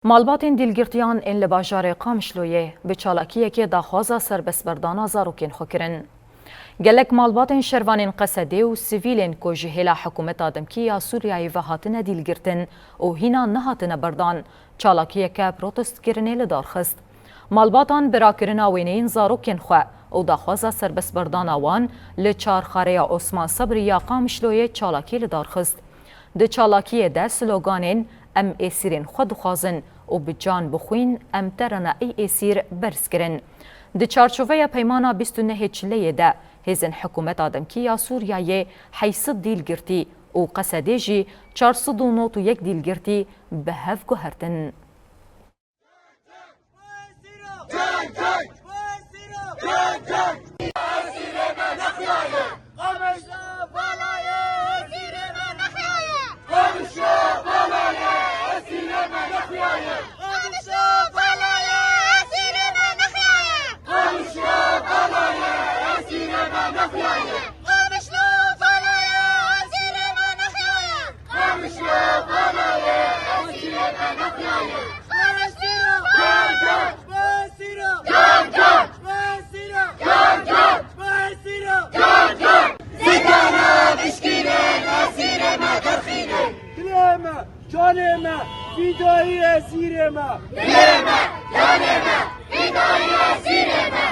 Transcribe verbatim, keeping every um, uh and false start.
Malbatên dîlgirtiyan ên li bajarê Qamişloyê bi çalakiyekê daxwaza serbestberdana zarokên xwe kirin. Gelek malbatên şervanên Qesedê û sivîlên ku ji hêla hikûmeta demkî ya Sûriyeyê ve hatine dîlgirtin û hîna nehatine berdan, çalakiyeke protestkirinê li dar xist. Malbatan bi rakirina wêneyên zarokên xwe û daxwaza serbestberdana wan li çarxareya Osman Sebrî ya Qamişloyê çalakî li dar xist. Di çalakiyê de sloganên "Em êsîrên xwe dixwazin" û "Bi can bixwîn em te re ne ey êsîr" berz kirin. Di çarçoveya peymana bîst û nehê Çileyê de hêzên hikûmeta demkî ya Sûriyeyê heyşt sed dîlgirtî û Qesedê jî çar sed û nod û yek dîlgirtî bi hev guhertin. Dilê me, canê me, fîdayî esîrê me. Dilê me, canê me, fîdayî esîrê me.